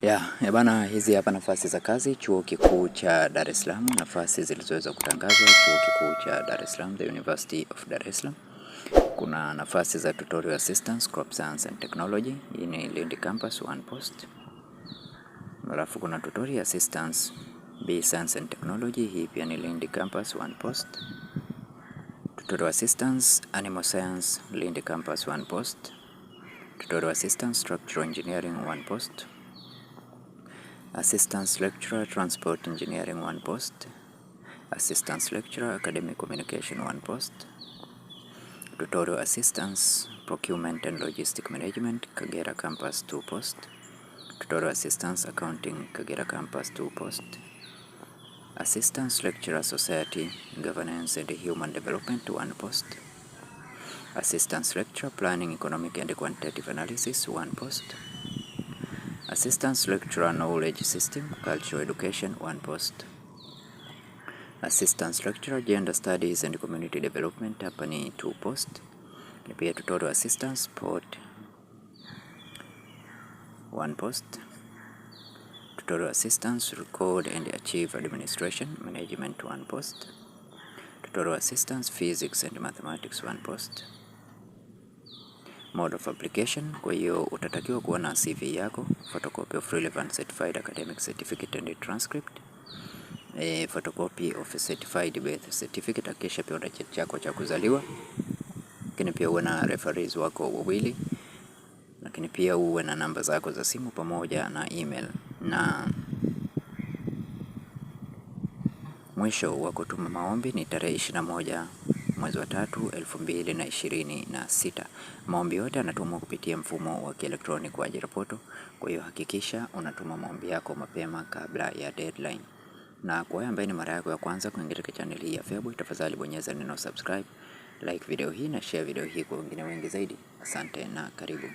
Ya bana, hizi hapa nafasi za kazi Chuo Kikuu cha Dar es Salaam, nafasi zilizoweza kutangazwa Chuo Kikuu cha Dar es Salaam, the University of Dar es Salaam. Kuna nafasi za tutorial assistance, crop science and technology, hii ni Lindi campus one post. Alafu kuna tutorial assistance B science and technology, hii pia ni Lindi campus one post. Tutorial assistance animal science, Lindi campus one post. Tutorial assistance structural engineering one post. Assistant Lecturer Transport Engineering one post, Assistant Lecturer Academic Communication one post, Tutorial Assistance Procurement and Logistic Management Kagera Campus 2 post, Tutorial Assistance Accounting Kagera Campus 2 post, Assistant Lecturer Society Governance and Human Development 1 post, Assistant Lecturer Planning Economic and Quantitative Analysis 1 post, Assistant Lecturer Knowledge System Cultural Education 1 post, Assistant Lecturer Gender Studies and Community Development hapa ni 2 post, ni pia Tutorial Assistant Sport 1 post, Tutorial Assistance Record and Archive Administration Management 1 post, Tutorial Assistance Physics and Mathematics 1 post. Mode of application, kwa hiyo utatakiwa kuwa na CV yako, photocopy of relevant certified academic certificate and transcript, photocopy of a certified birth certificate, hakikisha pia una cheti chako cha kuzaliwa, lakini pia uwe na referees wako wawili, lakini pia uwe na namba zako za simu pamoja na email. Na mwisho wa kutuma maombi ni tarehe 21 mwezi wa 3 2026. Maombi yote yanatumwa kupitia mfumo wa kielektroniki wa ajira portal. Kwa hiyo hakikisha unatuma maombi yako mapema kabla ya deadline. Na kwa wewe ambaye ni mara yako ya kwanza kuingia katika channel hii ya Feaboy, tafadhali bonyeza neno subscribe, like video hii na share video hii kwa wengine wengi zaidi. Asante na karibu.